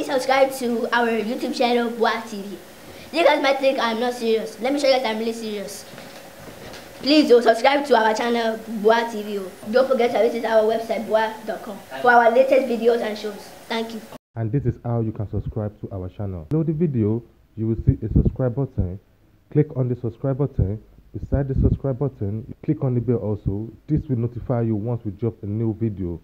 Subscribe to our YouTube channel, Bua TV. You guys might think I'm not serious. Let me show you guys I'm really serious. Please do subscribe to our channel, Bua TV. Don't forget to visit our website, bua.com, for our latest videos and shows. Thank you. And this is how you can subscribe to our channel. Below the video, you will see a subscribe button. Click on the subscribe button. Beside the subscribe button, click on the bell also. This will notify you once we drop a new video.